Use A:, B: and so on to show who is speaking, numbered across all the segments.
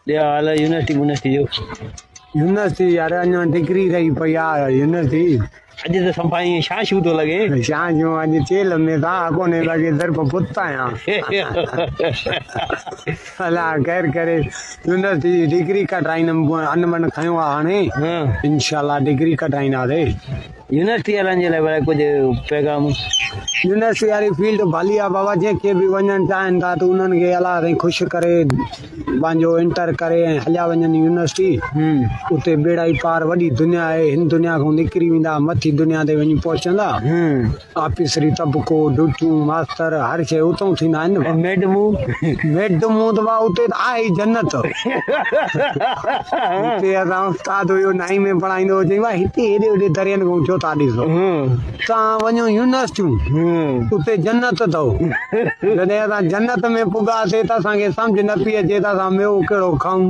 A: ڏيو حال يونيورسٽي ٻونيورسٽي جو.
B: يونيورسٽي يار اڃا ڊگري رهي پئي آ يونيورسٽي.
A: اڄ ته صفا ائين شان شو ٿو لڳي.
B: شان شو اڄ چيلهه ۾ ساهه ڪونهي لڳي صرف بت آهيان. الله خير ڪري يونيورسٽي جي ڊگري ڪڍرائيندم ان من کنيو آ هاڻي انشاء الله ڊگري ڪڍرائينداسي.
A: يونيورسٽي وارن جي لاء ڀلا ڪجهه پيغام.
B: يونيورسٽي واري فيلڊ ڀلي آ بابا جنهن کي به وڃڻ چاهين ٿا ته انهن کي الله سائين خوش ڪري پنهنجو انٽر ڪري ۽ هليا وڃن يونيورسٽي اتي ٻيڙا ئي پار وڏي دنيا آهي هن دنيا کان نڪري ويندا مٿي دنيا تي وڃي پهچندا آفيسري طبقو ڊيوٽيون ماستر هر شيء اتون ٿيندا آهن
A: ۽ ميڊمون
B: ميڊمون ته ڀاء اتي ته آهي ئي جنت هتي اسان استاد هيو نائين ۾ پڙهائيندو هو چئي ڀاء هتي هيڏي هوڏي درين کان ڇو ٿا ڏسو توهان وڃو يونيورسٽيون اتي جنت اٿو جڏهن اسان جنت ۾ پڳاسي ته اسان کي سمجهه نه پئي اچي ته اسان ميوو ڪهڙو کائون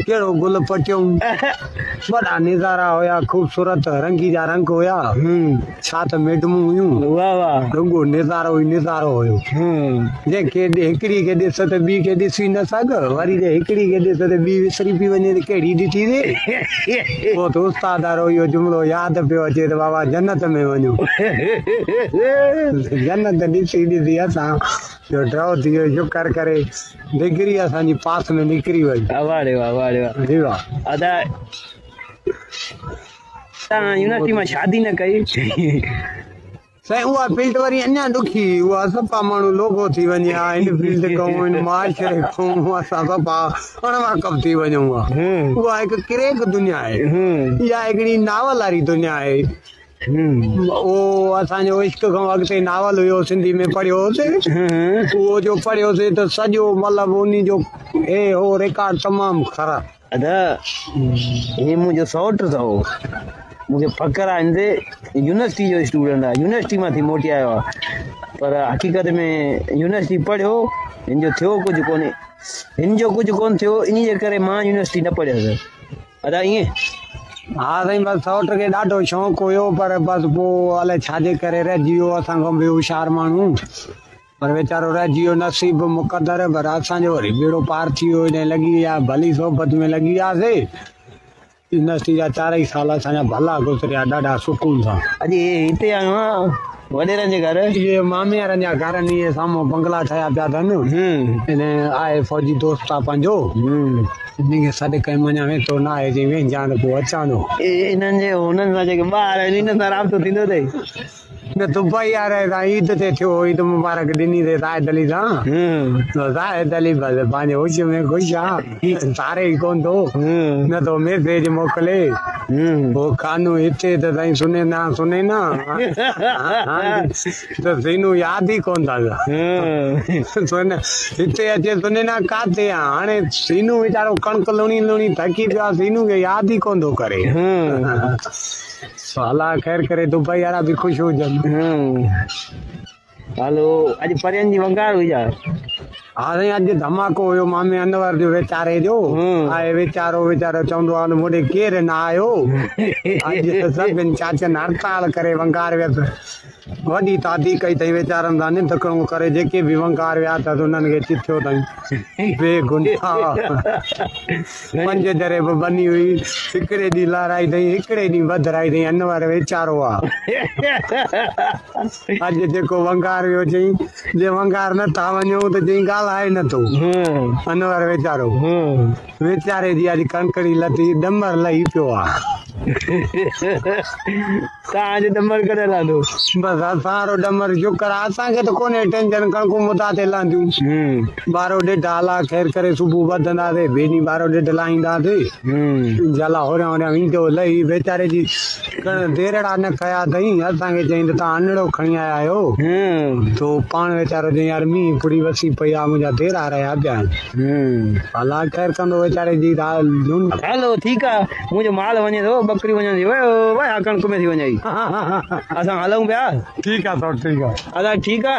B: ڪهڙو گل پٽيون وڏا نظارا هيا خوبصورت رنگي جا رنگ هيا ڇا ته ميڊمون هيون
A: واه واه
B: رڳو نظارو ئي نظارو هيو جنهن کي هڪڙي کي ڏس ته ٻي کي ڏسي نه سگهه وري جي هڪڙي کي ڏس ته ٻي وسري پئي وڃي ته ڪهڙي ڏٺي سي پوء ته استاد وارو اهو جملو ياد پيو اچي ته بابا جنت ۾ وڃو جنت ڏسي ڏسي اسان جو ڊرو ٿي ويو شڪر ڪري ڊگري اسان جي پاس ۾ نڪري وئي
A: واه ڙي واه واه ڙي واه
B: جي واه
A: ادا تان يونيورسٽي مان شادي نه ڪئي.
B: سائين اها فيلڊ وري اڃا ڏکي هئي اها صفا ماڻهو لوگو ٿي وڃي ها هن فيلڊ کان هن معاشري کان اسان صفا اڻ واقف ٿي وڃون ها اها هڪ ڪريڪ دنيا آهي اها هڪڙي ناول واري دنيا آهي اهو اسان جو عشق کان اڳتي ناول هيو سنڌي ۾ پڙهيو هوسي اهو جو پڙهيوسي ته سڄو مطلب انهي جو هي هو رڪارڊ تمام خراب.
A: ادا هي منهنجو سئوٽ اٿو مون کي فخر آهي هن تي يونيورسٽي جو اسٽوڊنٽ آهي يونيورسٽي مان ٿي موٽي آيو آهي پر حقيقت ۾ يونيورسٽي پڙهيو هن جو ٿيو ڪجهه ڪونهي هن جو ڪجهه ڪونه ٿيو ان جي ڪري مان يونيورسٽي نه پڙهيس ادا ائين
B: ها سائين بس سئوٽ کي ڏاڍو شوق هيو پر بس پوء الائي ڇاجي ڪري رهجي ويو اسان کان به هوشيار ماڻهو پر ويچارو رهجي ويو نصيب مقدر پر اسان جو وري ٻيڙو پار ٿي ويو جڏهن لڳي ويا ڀلي صحبت ۾ لڳي وياسي يونيورسٽي جا چارئي سال اسان جا ڀلا گذريا ڏاڍا سڪون سان.
A: اڄ هي هتي آيو آهيان وڏيرن جي گهر.
B: اهي مامي وارن جا گهر آهن اهي سامهون بنگلا ٺهيا پيا اٿن ان آهي فوجي دوست آ پنهنجو ان کي سڏ ڪيم اڃا ويٺو نه آهي چئي ويهجان ته پوء اچان ٿو.
A: انهن جي هنن سان جيڪي ٻار آهن انهن سان رابطو ٿيندو اٿئي.
B: نه دبئي واري سان عيد تي ٿيو هو عيد مبارڪ ڏني اٿئي زاهد علي سان زاهد علي بس پنهنجي هوش ۾ خوش آ ساري ئي ڪون ٿو نه ٿو ميسيج موڪلي هو خانو هتي ته سائين سني نه سني نه ته سينو ياد ئي ڪون ٿا سن هتي اچي سني نه ڪاٿي آ هاڻي سينو ويچارو ڪڻڪ لڻي لڻي ٿڪي پيو آ سينو کي ياد ئي ڪون ٿو ڪري. الله خير ڪري دبئي وارا به خوش هجن.
A: هلو اڄ پرين جي ونگار هئي ڇا؟
B: ها سائين اڄ ڌماڪو هيو مامي انور جو ويچاري جو آهي ويچارو ويچارو چوندو آ مون ڏي ڪير نه آيو اڄ سڀن چاچن هڙتال ڪري ونگار ويس وڏي تعدي ڪئي اٿئي ويچارن سان ننڌڪڻو ڪري جيڪي به ونگار ويا اٿس انهن کي چٿيو اٿئي بي گناهه پنج جريب ٻني هئي هڪڙي ڏينهن لهرائي اٿئي هڪڙي ڏينهن وڌرائي اٿئي انور ويچارو آ اڄ جيڪو ونگار ويو چئي جي ونگار نه ٿا وڃون ته چئي ڳالهائي نه ٿو انور ويچارو ويچاري جي اڄ ڪڻڪڙي لٿي ڏمر لهي پيو آ.
A: توهان جو ڏمر ڪڏهن لهندو؟
B: بس اسان وارو ڏمر شڪر آ اسان کي ته ڪونهي ٽينشن ڪڻڪون مدعا تي لهنديون ٻارهو ڏيڍ الله خير ڪري صبح ٻڌنداسي ٻئي ڏينهن ٻارهو ڏيڍ لاهينداسي انشاء الله هوريان هوريان ويندو لهي ويچاري جي ڪڻ ديرڙا نه کيا اٿئي اسان کي چيائين ته توهان انڙو کڻي آيا آهيو تو پاڻ ويچارو چيائين يار مينهن پڙي وسي پئي آ منهنجا ديرا رهيا پيا آهن الله خير ڪندو ويچاري جي
A: هلو ٺيڪ آ منهنجو مال وڃي ٿو ٻڪري وڃن ٿي ويو ويا ڪڻڪ ۾ ٿي وڃئي اسان هلون پيا
B: ٺيڪ آ سر ٺيڪ آ
A: ادا ٺيڪ آ.